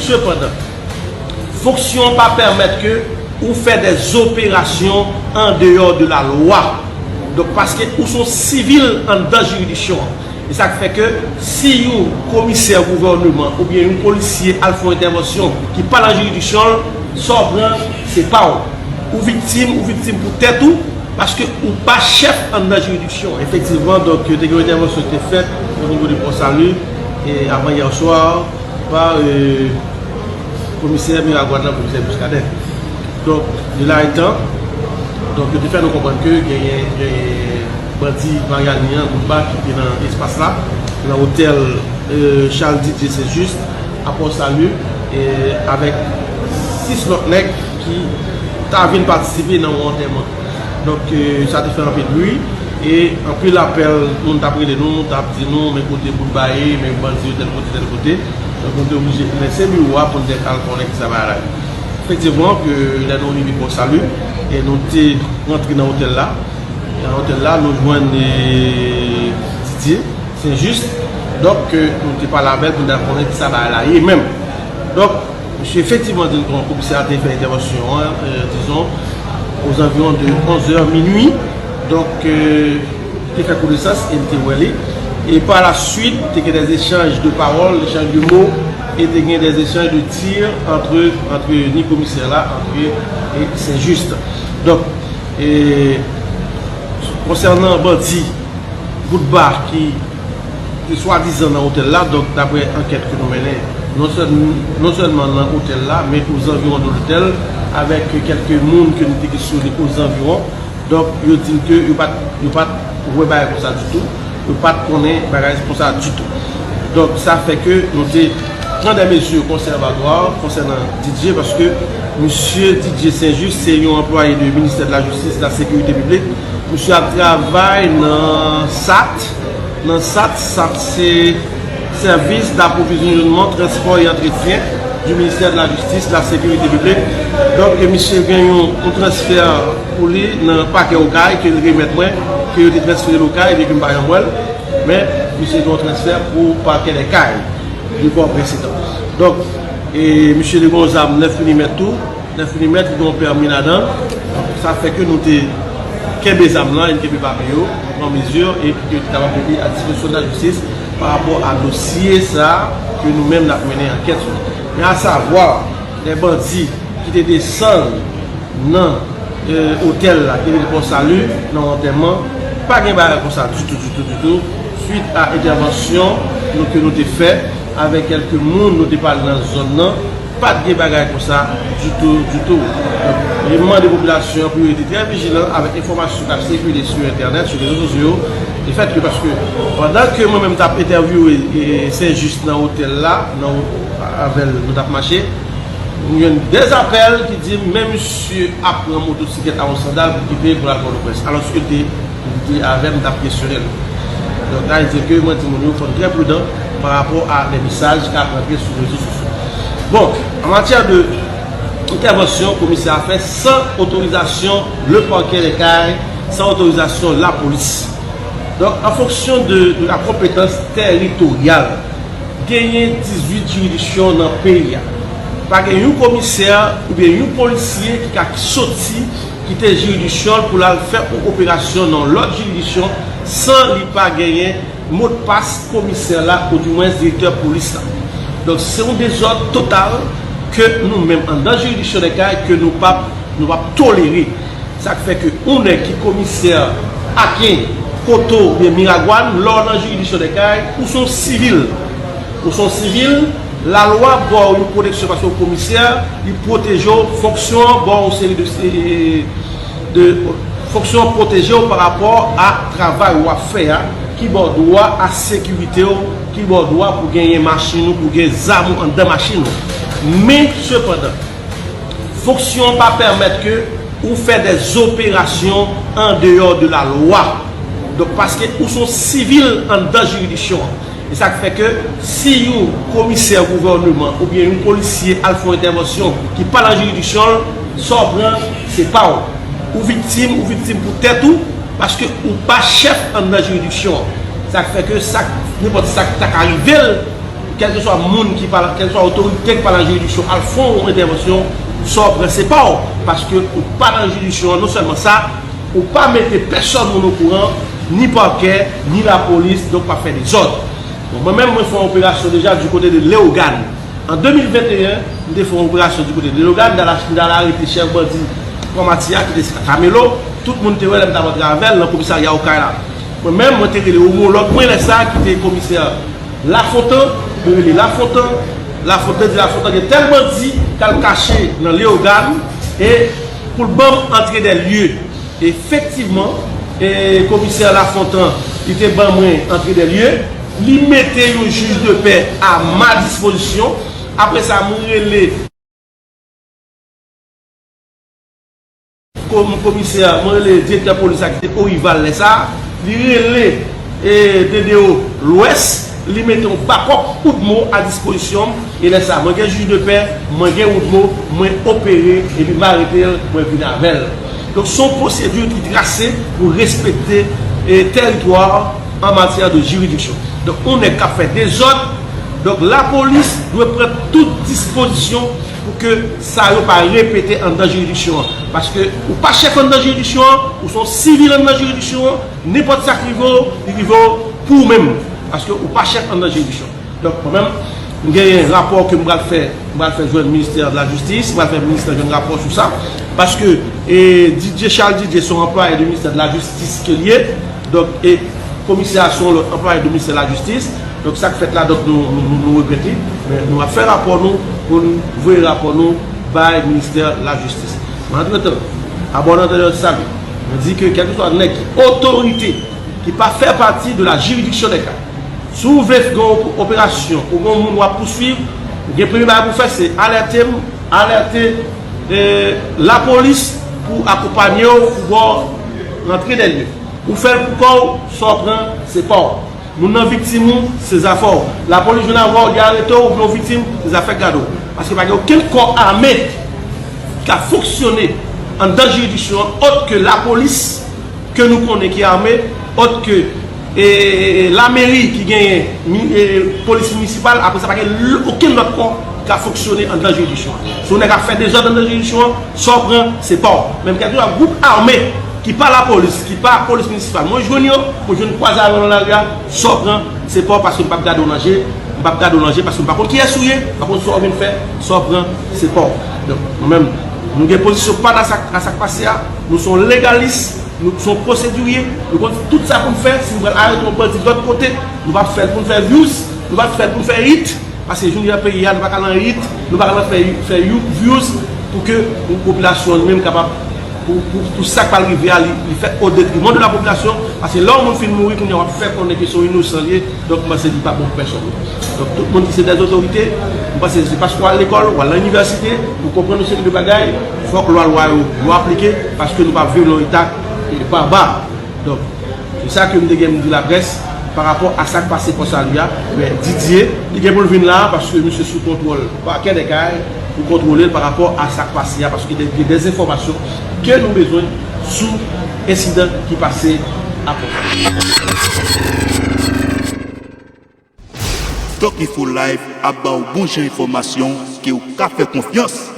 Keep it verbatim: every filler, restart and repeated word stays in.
Sepandan, fonksyon an pa pèmèt ke ou fè dè zoperasyon an deyò de la lwa. Donk, paske ou se yon sivil anndan jiridiksyon an. E sa k fè ke si yon komisè gouvèneman oubyen yon polisye al fè yon entèvansyon ki pa nan jiridiksyon l, sa w pran, se pa w. Ou viktim, ou viktim pou tèt ou, paske ou pa chèf anndan jiridiksyon an. Efektivman, donk, te gen yon entèvansyon ki te fèt o nivo de Pò Sali, e avan yè swa, pa, e, komisè Miragwàn nan, komisè Muscadin. Donk, de la etan, donk, yo te fè nou konprann ke genyen, genyen bandi Maryani an, Boutba, ki te nan espas la, nan otèl, e, Charles Didier Saint-Just, a Pò Sali, e, avèk sis lòt nèg ki ta vin patisipe nan yon antèman. Donk, e, sa te fè anpil bri, e anpil apèl, moun t ap rele nou, t ap di nou, men kote Boutba ye, men bandi yo tèl kote, tèl kote. Donk, nou te oblije lese biwo a pou n te al konnen kisa bagay la ye. Efektivman, ke lè nou rive Pò Sali, e nou te rantre nan otèl la. Nan otèl la, nou jwenn, e, Didier Saint-Just. Donk, e, nou te pale avè l pou n te al konnen kisa bagay la ye menm. Donk, misye efektivman di n kon komisè a te fè entèvansyon an, e, dizon, aux environs de onz heures, minui. Donk, e, te fè konesans e m te wè li. E pa la suit, te gen des échanges de parole, échange de mots, e te gen des échanges de tir entre, entre ni komisè la, entre e Saint-Just. Donk, e, konsènan bandi Boutba ki te swadizan nan otèl la, donk, daprè ankèt ke nou mennen, non sèl-, non sèlman nan otèl la, men aux environs de l'hôtel, avèk kèlke moun ke nou te kesyone aux environs. Donk, yo di n ke yo pa t, yo pa t wè bagay konsa ditou, yo pa t konnen bagay konsa ditou. Donk, sa fè ke nou te pran dè mezi konsèvatwa konsènan Didier, paske misye Didier Saint-Just se yon anplwaye de ministè de la Jistis, de la Sekirite Piblik. Misye ap travay nan sat, nan sat, sat se Service d'approvisionnement, transport et entretien du ministère de la Justice, de la Sécurité publique. Donk, misye gen yon, yon transfè pou li nan pakè Okay ke l remèt mwen, ke yo te transfere l Okay, ebyen ke m pa janm wè l. Men, misye gen yon transfè pou pakè dè Kay, de Pòprens etan. Donk, e misye te gen yon zam nèf milimèt tou, nèf milimèt, li gen yon pèmi ladan. Sa fè ke nou te kenbe zam lan, e n kenbe papye yo, nou pran mezi, e pou ke li kapab mete a dispozisyon de la jistis pa rapò a dosye sa a ke nou menm n ap mennen ankèt sou li. Men a savwa, lè bandi ki te desann nan, e, otèl la, ki rele Pò Sali, nan antèman, pa gen bagay konsa ditou, ditou, ditou. Swit a entèvansyon nou, ke nou te fè avèk kèlke moun nou te pale nan zòn nan, pa t gen bagay konsa ditou, ditou. Donk, li mande popilasyon an pou yo rete trè vijilan avèk enfòmasyon k ap sikile sou entènèt, sou rezo sosyo yo. Lefètke, paske pandan ke mwen menm t ap entèvyouwe, e, Saint-Just nan otèl la, nan, avè l, nou t ap mache, m jwenn de apèl ki di m, men misye ap pran motosiklèt a yon sandal pou kite pou l al Pòtoprens. Alòske l te, li te avè m, m t ap kesyone l. Donk, sa vle di ke mwen di moun yo, fò n trè pridan pa rapò a de mesaj k ap rantre sou rezo sosyo. Bon, an matyè de entèvansyon, komisè a fè san otorizasyon le parquet des Cayes, san otorizasyon lapolis. Donk, an fonksyon de, de la konpetans tèritoryal, genyen dizuit jiridiksyon nan peyi a. Pa gen yon komisè oubyen yon polisye ki ka soti, kite jiridiksyon l pou l al fè yon operasyon nan lòt jiridiksyon san li pa genyen modpas komisè la, oudimwens direktè polis la. Donk, se yon dezòd total ke nou menm anndan jiridiksyon dè Kay, ke nou p ap, nou p ap tolere. Sa k fè ke yon nèg ki komisè Aken, Koto oubyen Miragwàn, lè w nan jiridiksyon dè Kay, ou se yon sivil. Ou se yon sivil, lalwa ba w yon pwoteksyon paske w komisè, li pwoteje w, fonksyon an ba w yon seri de, de, fonksyon an pwoteje w pa rapò a travay w ap fè a, ki ba w dwa a sekirite w, ki ba w dwa pou genyen machin ou, pou gen zam ou anndan machin ou. Men, sepandan, fonksyon an pa pèmèt ke ou fè dè zoperasyon an deyò de la lwa. Donk, paske ou se yon sivil anndan jiridiksyon an. E sa k fè ke si yon komisè gouvèneman oubyen yon polisye al fè yon entèvansyon ki pa nan jiridiksyon l, sa w pran, se pa w. Ou viktim, ou viktim pou tèt ou, paske ou pa chèf anndan jiridiksyon an. Sa k fè ke sa, nenpòt sa k ta ka rive l, Kèlkeswa moun ki pa, kèlkeswa otorite ki pa nan jiridiksyon al fè yon entèvansyon, sa w pran se pa w. Paske ou pa nan jiridiksyon an, non sèlman sa, ou pa mete pèsòn moun okouran, ni pakè, ni lapolis, donk pa fè dezòd. Bon, mwen menm, mwen fè yon operasyon deja di kote de Leyogàn. An de mil venteyen, m te fè yon operasyon di kote de Leyogàn, m t al ach-, m t al arete chèf bandi Pwamati a ki te Kamelo. Tout moun te wè lè m t ap antre avè l nan komisarya Okay la. Mwen menm, mwen te rele omològ mwen lè sa a ki te komisè Lafontan, mwen rele Lafontan. Lafontan di Lafontan gen tèl bandi k al kache nan Leyogàn e pou l ban m antre dè lye. Efektivman, e, komisè Lafontan, li te ban mwen antre dè lye. Li mete yon jij de pè a ma dispozisyon. Apre sa, mwen rele Kom komisè, mwen rele direktè polis la ki te Orival lè sa a, li rele, e, D D O Lwès, li mete yon bakòp Udmo a dispozisyon m, e lè sa a, mwen gen jij de pè, mwen gen Udmo, mwen opere, epi m arete l, mwen vin avè l. Donk, se yon pwosedi ki trase pou respekte, e, tèritwa an matyè de jiridiksyon. Donk, yon nèg k ap fè dezòd, donk, lapolis dwe pran tout dispozisyon pou ke sa yo pa repete anndan jiridiksyon an. Paske ou pa chèf anndan jiridiksyon an, ou se yon sivil anndan jiridiksyon an, nenpòt sa k rive w, li rive w pou ou menm. Paske ou pa chèf anndan jiridiksyon an. Donk, mwen menm, m genyen rapò ke m pral fè, m pral fè jwenn ministè de la jistis, m pral fè ministè jwenn rapò sou sa. Paske, e, Didier, Charles Didier, se yon anplwaye de ministè de la jistis ke l ye. Donk, e, komisè a se yon lòt anplwaye de ministè de la jistis. Donk, sa k fèt la, donk, nou, nou, nou, nou regrèt li. Men nou ap fè rapò nou pou n voye rapò nou bay ministè lajistis. Men antretan, abòne antènè yo sali. Mwen di ke kèlkeswa nèg ki otorite ki pa fè pati de la jiridiksyon dè ka, si w vle gen yon operasyon, ou gen yon moun w ap pouswiv, ou gen premye bagay pou w fè, se alète m, alète, e, lapolis pou akonpanye w pou ba w rantre dè lye. Ou fè l pou kò w, sa w pran, se pa w. Moun nan viktim ou, se zafè w. Lapolis jwenn avè w, li arete w, oubyen w viktim, se zafè k gade w. Paske pa gen okenn kò ame ki ka fonksyone anndan jiridiksyon an, òt ke lapolis ke nou konnen ki ame, òt ke, e, e, e, lameri ki genyen mi-, e, polis minisipal, apre sa pa gen l-, okenn lòt kò ki ka fonksyone anndan jiridiksyon an. Si yon nèg ap fè dezòd anndan jiridiksyon an, sa w pran, se pa w. Menm kèlkeswa gwoup ame ki pa lapolis, ki pa polis minisipal, mwen jwenn yo, mwen jwenn kwaze avè yo nan lari a, sa w pran, se pa w, paske m p ap gade w nan je, m p ap gade w nan je, paske m pa konn kiyès ou ye, m pa konn sa w vin fè, sa w pran, se pa w. Donk, nou menm, nou gen pozisyon pa nan sa, nan sa k pase a, nou se yon legalis, nou se yon pwosedirye, nou konn tout sa pou n fè, si nou pral arete yon bandi lòt kote, nou p ap fè l pou n fè views, nou p ap fè l pou n fè hit, paske jounen jodi a peyi a, nou pa ka nan hit, nou pa ka nan fè, fè you-, views pou ke pou popilasyon an li menm kapab, pou, pou, pou sa k pral rive a, li, li fèt o detrimon de la popilasyon, paske lè yon moun fin mouri, kounye a w ap fè konnen ke se yon inosan li ye, donk m panse li pa bon pou pèsonn. Donk tout moun ki se dè otorite, m panse se paske w al lekòl, w al nan inivèsite, ou konprann yon seri de bagay, fòk lwa lwa yo, yo aplike, paske nou p ap viv nan yon eta, e, baba. Donk, se sa ke m te gen pou m di laprès pa rapò a sa k pase Pò Sali a. Men Didier, li gen pou l vin la a, paske misye sou kontwòl Pakè dè Kay pou kontwole l pa rapò a sa k pase a, paske gen de, de enfòmasyon ke nou bezwen sou ensidan ki pase a Pò Sali. Top Info Live ap ba w bon jan enfòmasyon ke w ka fè konfyans.